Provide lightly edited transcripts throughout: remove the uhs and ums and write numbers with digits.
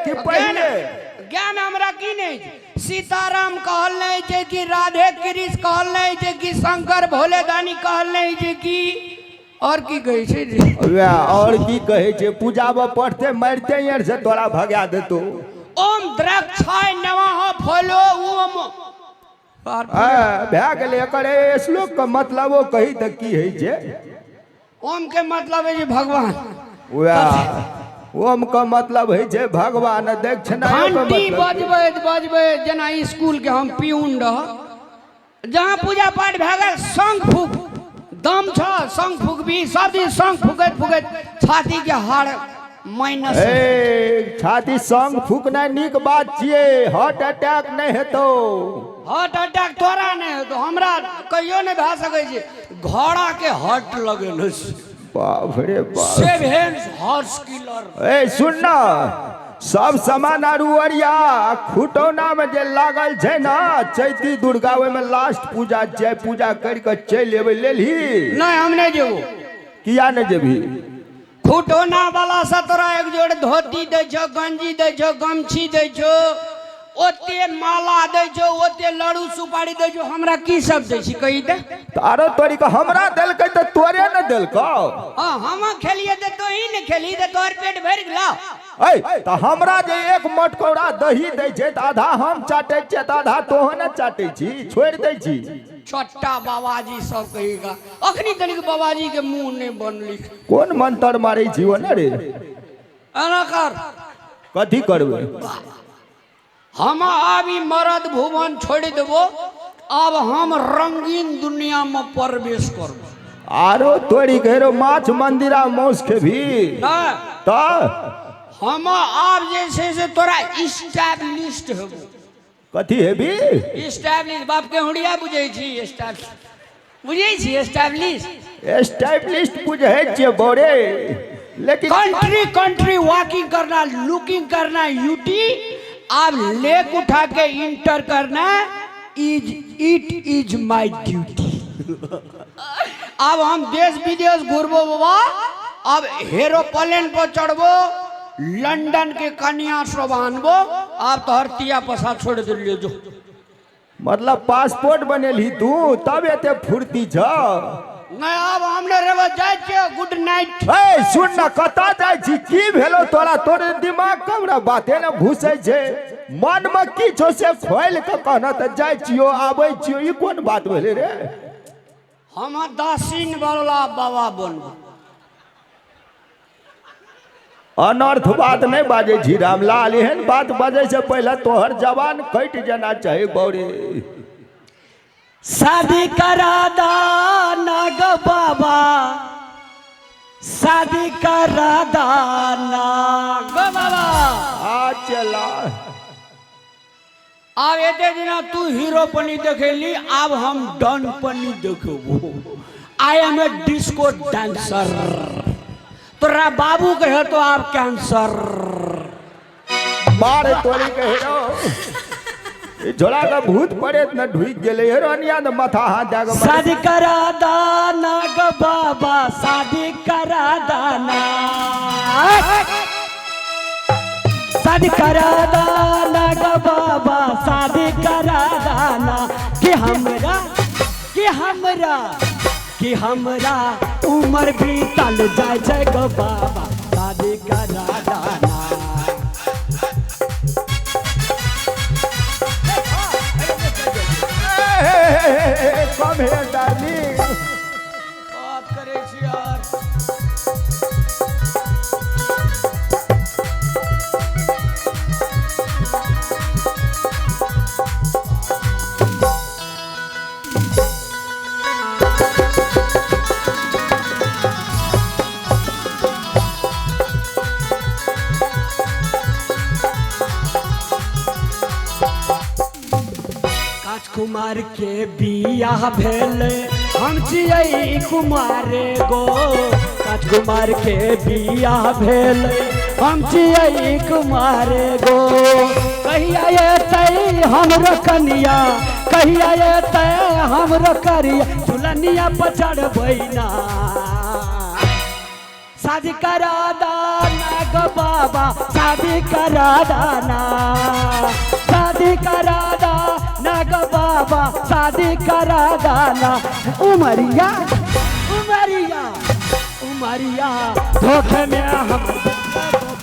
कि पहिले? ज्ञान हमरा की नहि छै? सीताराम कहल नहि छै कि राधे कृष्ण कहल नहि छै कि शंकर भोले दानी कहल नहि छै कि और की कहै छै जे? वएह और की कहै छै, पूजामे पढ़ते मारिते यार से तोरा भगा देतो। ओम द्राक्षाय नमः फलो ओम। भए गेलै। एकर श्लोक के मतलब ओ कही तऽ की होइ छै? ओम के मतलब है जे भगवान। वएह ओम के मतलब होइ छै भगवान। दक्षिणा घंटी बजबैत बजबैत जेना स्कूल के हम पियून रह, जहाँ पूजा पाठ भए गेल शंख फूक दम छ, शंख फूकबी सब दिन, शंख फूकैत फूकैत छाती के हाड़ माइनस। ए छाती संग फूकनाइ नीक बात छियै, हार्ट अटैक नहि हेतौ। हार्ट अटैक तोरा नहि हेतौ, हमरा कहियो नहि भए सकै छै। घोड़ा के हार्ट लगेने छै। बाप रे बाप। सेवन हॉर्स किलर। ए सुन ना, सब सामान आरू अरिया खुटौना में जे लागल छै ना चैती दुर्गा, ओहिमे लास्ट पूजा छै, पूजा करि कऽ चलि एबै। लेलही? नहि, हम नहि जेबो। किया नहि जेबही? खुटौना वाला से तोरा एक जोड़ धोती दै छौ, गंजी दै छौ, गमछी दै छौ, ओते माला दै छौ, ओते लड़ू सुपारी दै छौ, हमरा की सब दै छी कही दे? तऽ आरो तोरी के हमरा देलकै तऽ तोरे ने देलकौ। हाँ, हम खेलिए तऽ तोही ने खेली तऽ तोहर पेट भरि गेलौ। ऐ तऽ हमरा जे एक मटकौरा दही दै छै तऽ आधा हम चाटै छियै तऽ आधा तोहो ने चाटै छी, छोड़ि दै छी। छोटा बाबाजी सब कहिगा अखनी तनिक बाबाजी के मुंह नहि बनली। कोन मंतर मारै छी ओ ने रे? एना कर। कथी करबै? हम आब ई मरद भुवन छोड़ि देबो, आब हम रंगीन दुनिया में प्रवेश करबो। आरो तोरी के माछ मंदिरा मौस खेबी? नहि। तऽ हम आब जे छै से तोरा स्टैब्लिश्ड हेबो। कथी हेबी? स्टैब्लिश। बाप के हुड़िया बुझै छी? स्टैब्लिश बुझै छी? स्टैब्लिश। स्टैब्लिश बुझै छियै बौरे, लेकिन कंट्री कंट्री वॉकिंग करना, लुकिंग करना, यूटी आब लेक उठा के इंटर करना, is it is my duty. आब हम देश विदेश घुरबो बाबा, अब एरोप्लेन पर चढ़बो, लंदन के कन्या सब आनबो। आब तोहर तिया पसा छोड़ दिलियो जो। मतलब पासपोर्ट बनेलही तू तब एते फुर्ती छ? नहीं, आब हम नहीं रहबो, जाइ छियो, गुड नाइट। ए सुन ना, कतऽ जाइ छी? की भेलो तोरा? तोरे दिमाग कमरा बाते ने घुसै छै। मन में की छौ से खोलि के कहना। तऽ जाइ छियो आबै छियो, ई कोन बात भेलै रे? हम दासीन वाला बाबा बनबो। अनर्थ बात नहि बाजै छी रामलाल, एहन बात बाजै से पहिले तोहर जवान कटि जाना चाही बौरे। शादी करा दा ना गो बाबा, शादी करा दा ना गो बाबा। आ चला। आब एते दिना तू हीरो पनी देखेली, आब हम डन पनी देखेबो। I am a disco dancer. तोरा बाबू के है तो आब कैंसर। मारे तोरी के हेरो, ई झोला के भूत पड़ेत न ढुकि गेलै हेरो, अनिया ने माथा हाथ दए के। शादी करा दाना गो बाबा, शादी करा दाना, शादी करा दाना गो बाबा, शादी करा दाना। कि हमरा कि हमरा कि हमरा उमर बीतल जाइ छै गो बाबा, शादी करा दाना। कम here darling. बात करै छी यार। काच कुमार के बियाह भेल, हम छियै कुमारे गो। काच कुमार के बियाह भेल, हम छियै कुमारे गो। कहिया एतै हमरो कनिया, कहिया एतै हमरो करिया, झुलनिया पर चढ़बै ना। शादी करा दाना गो बाबा, शादी करा दाना, शादी करा दाना गो बाबा, शादी करा दाना। उमरिया उमरिया उमरिया धोखे में हम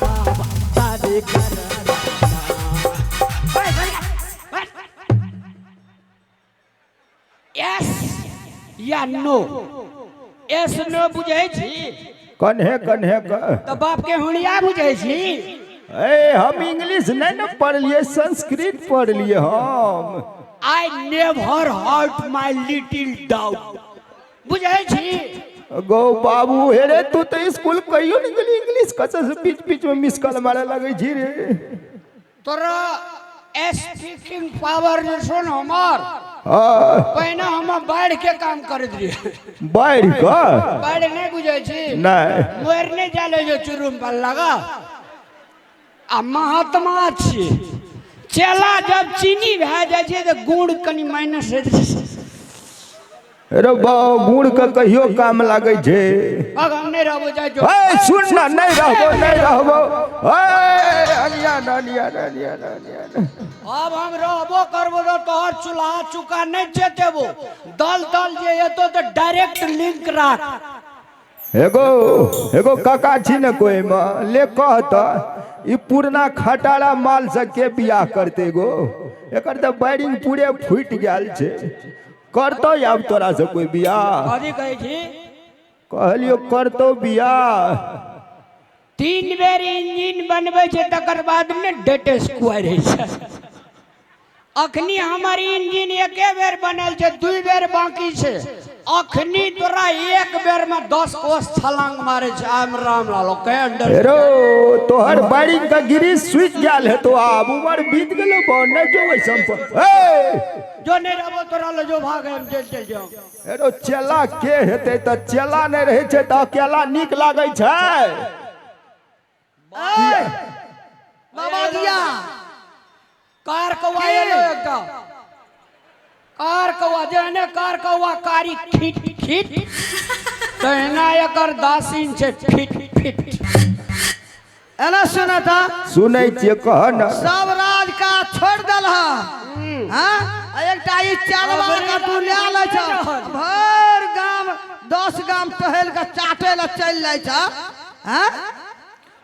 बाबा, शादी करा दाना। यस या नो? यस नो बुझै छी? कन्हे कन्हे क तऽ बाप के हुनिया बुझै छी? ए, हम इंग्लिश नहीं न पढ़लिए, संस्कृत पढ़लिए हम। I never hurt my little dog बुझै छी? गो बाबू, हे रे, तू तो स्कूल कहियो नहीं गेली, इंग्लिश कसे से बीच बीच में मिस कॉल मारे लगे छी रे। तोरा स्पीकिंग पावर जे छौ ने हमर, हाँ। पहिने हम बाढ़ि के काम करैत रहियै। बाढ़ि के? बाढ़ि नहि बुझै छी? नहीं। मोर नहि जाले जो चुरुम पर लगा आ महात्मा छी चेला, जब चीनी भए जाइ छै तऽ गुड़ कनि माइनस होइ छै। रे बा, गुड़ के कहियो काम लागे छै। अग हम नहि रहबो, जाइ जो। ए सुन ना, नहीं रहबो, नहीं रहबो। ए अनिया अनिया अनिया अनिया। अब हम रहबो करबो तऽ तोहर चूल्हा चुका नहि चेतेबो, दल दल जे एतो तऽ डायरेक्ट लिंक राख। एगो एगो काका छी ने कोई में ले कह त ई पुरना खटारा माल से के बियाह करते गो? एकर तऽ बैरिंग पूरे फूटि गेल छै। करतो आब तोरा से कोई बियाह? कथी कहै छी? कहलियो करतो बियाह। 3 बेर इंजन बनबै छै तकर बाद ने डेट स्क्वायर होइ छै। अखनी हमर इंजन एके बेर बनल छै, 2 बेर बाकी छै। अखनी तोरा एक बेर में 10 कोस छलांग मारे छै। आम रामलाल के अंडर। हेरो, तोहर बैरिंग के गिरी स्विच गेल है तो आब उमर बीत गेलो, बा नहीं जो वैसन पर। ए जो नहीं रहबो तोरा ले जो भाग, हम चल चल जाओ। हेरो, चेला के हेतै तऽ चेला नहि रहै छै तऽ अकेला नीक लागै छै। बाबा दिया कार कौआ एलो, एकटा कार कौआ जेहने कार कौआ कारी खिट खिट, तहिना एकर दासिन छै फिट फिट। एना सुन तऽ। सुनै छियै, कह न। सब राज का छोड़ देल हाँ, एकटा ई चलवा का तू ले लै छ, भरि गाम 10 गाम टहल के चाटे ला चलि जाइ छ। हाँ।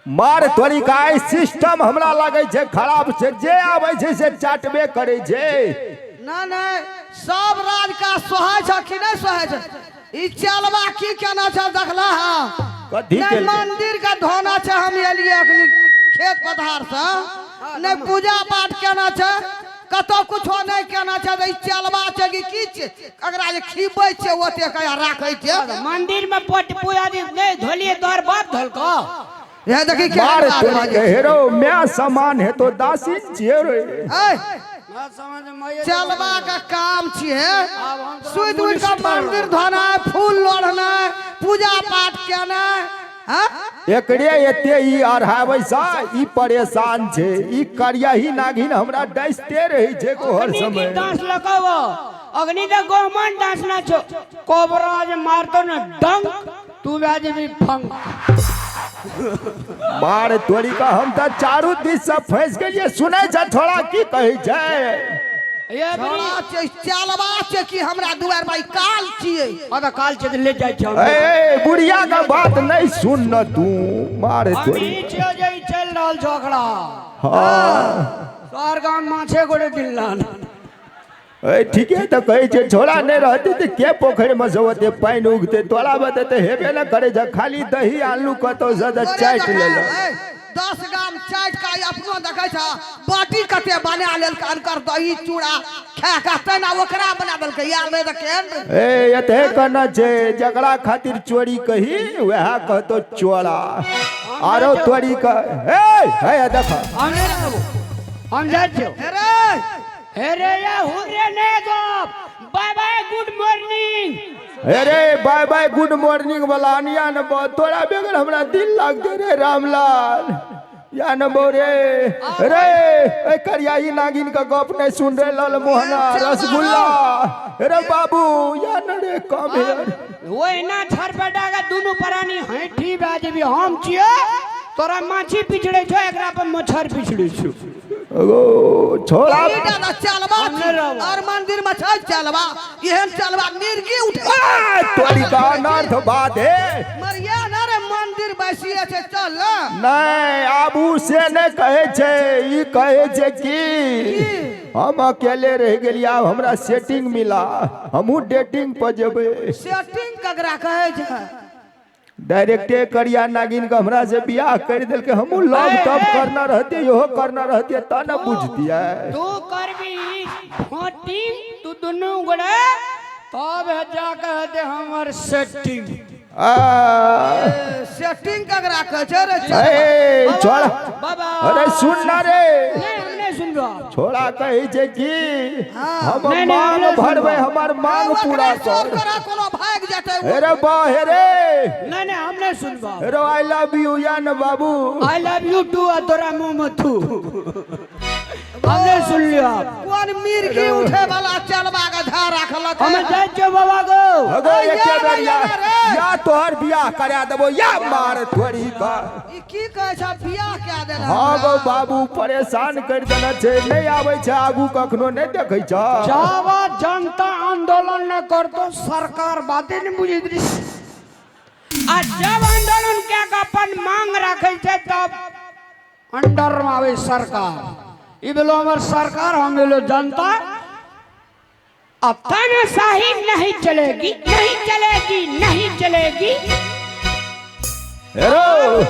मार तोरी का, सिस्टम हमरा लागै छै खराब छै, जे आबै छै से चाटबे करै छै। ना नहीं, सब राज का सोहाय छ कि नहीं सोहाय छ? ई चलवा की केना छ देखला? हाँ। कथी नहीं केलकै? मंदिर का धोना छ, हम एलिए अखनी खेत पथार से, नहीं पूजा पाठ केना छ, कतौ कुछो नहीं केना छ, तऽ ई चलवा छै कि की छै? एकरा जे खीबै छै ओते कया राखै छै। मंदिर में पट पूजा दी नहीं धोलिए, तोहर बाप धोलको? हे देखी केहन मार बात तोरी बाजै के छै। हेरो, my समान है तो दासी छियै रे। ऐ चलवा का काम छियै सुति उठि कऽ मंदिर धोनाइ, फूल लोढ़नाइ, पूजा पाठ केनाइ। हाँ। एकरे एते ई अढ़ाबै सा ई परेशान छै, ई करियाही नागिन हमरा डसते रहै छै गो हर अग्नि की समय। डांस लगावो, अग्नि तो गोमन डांस ना छो, कोबरा जे मारतो न डंक, तू बाजे भी फंक। मार तोरी का, हम तऽ चारू दिस से फंसि गेलियै। सुनै छ छोड़ा की कहै छै? ये छोड़ा छै, चलवा छै कि हमरा दुआर पर ई काल छियै? अदा काल छै तऽ ले जाइ छै। ए ए, बुढ़िया के बात नहीं सुन न तू, मार हम तोरी। ई छियो जे ई चलि रहल छौ ओकरा। हाँ। तोहर गाम माछे गोड़े दिल्लान। ए ठीके तऽ कहै छै छोड़ा, नहि रहतै तऽ के पोखरि मे से ओते पानि उगतै? तोरा बते तऽ हेबे ने करै छै, खाली दही आनलू कतौ से तऽ तोरे चाटि देखा, लेलक। ऐ, 10 गाम चाटि कऽ अपनो देखै छ बाटी कते बना लेलकै, अनकर दही चूड़ा खा कऽ तेना ओकरा बना देलकै, आयल रहै तऽ केहन रहै? ए एते कहना छै, जकरा खातिर चोरी कही वएह कहतो चोरा। आरो तोरी क ए हे देख। हम नहि रहबो, हम जाइ छियौ। हे रे। हे रे या हुर्रे नहीं गप, बाय बाय गुड मॉर्निंग। अरे बाय बाय गुड मॉर्निंग वाला अनिया न, तोरा बगैर हमरा दिल लागते रे रामलाल। या न बोरे रे ए करिया ई नागिन का गप नहीं सुन रे ललमोहना रसगुल्ला। रे बाबू या न रे कम here. ओहिना छरपटा के दुनू प्राणी हैठी भए जेबी। हम छियै तोरा माछी पिछड़े छौ, एकरा पर मच्छर पिछड़े छौ। एगो छोड़ा ई दादा चलबा हम नहि रहब। और मंदिर में छै चलबा, एहन चलबा मिर्गी उठे। आ, तोरी का अनर्थ बात है। मरिया ना रे मंदिर बैसिए छै चल ना। नहीं आबू से नहीं कहे छै, ई कहे छै कि हम अकेले रह गेलियै, आब हमरा सेटिंग मिला, हमहूँ डेटिंग पर जेबै। सेटिंग ककरा कहै छै? डायरेक्टे करिया नागिन के हमरा से बियाह कर देलकै, हमहूँ लव तब करना रहते, इहो करना रहते त न बुझतियै। तू करबी फोटिंग तू दुनू गोड़े तब जाके हेतै हमर सेटिंग। आ, सेटिंग ककरा कहै छै रे? ए छोड़ा बाबा अरे सुन ना रे। नहीं हम नहीं सुनबो। छोड़ा कहे छै कि हम नहीं, नहीं, मांग हम नहीं भरबै, सुनबो। हमर मांग पूरा चोर कर। करा कोनो भाग जेतै। अरे बाह रे। नहीं नहीं हम नहीं सुनबो। अरे I love you या न बाबू। I love you to आ तोरा मुंह में थू। हम नहीं सुन लियो। आप कोन मिर्गी उठे वाला चलबा के धार राखलक। हम जाइ छियौ बाबा गो। अगो अरे एके या बेर रे, या या रे। या तोहर बियाह करा देबो या मार थोड़ी का। ई की कहै छै बियाह कए देला? हाँ गो बाबू परेशान कर देने छै, नहीं आबै छै आगू कखनो नहीं देखै छ। जावा जनता आंदोलन न करतो सरकार बाते नहीं बुझैत रही। आ जब आंदोलन कए के अपन मांग राखै छै तब अंडर में आबै सरकार। ई भेलो हमर सरकार, हम भेलो जनता। अब तानाशाही नहीं चलेगी, नहीं चलेगी, नहीं चलेगी। हेरो।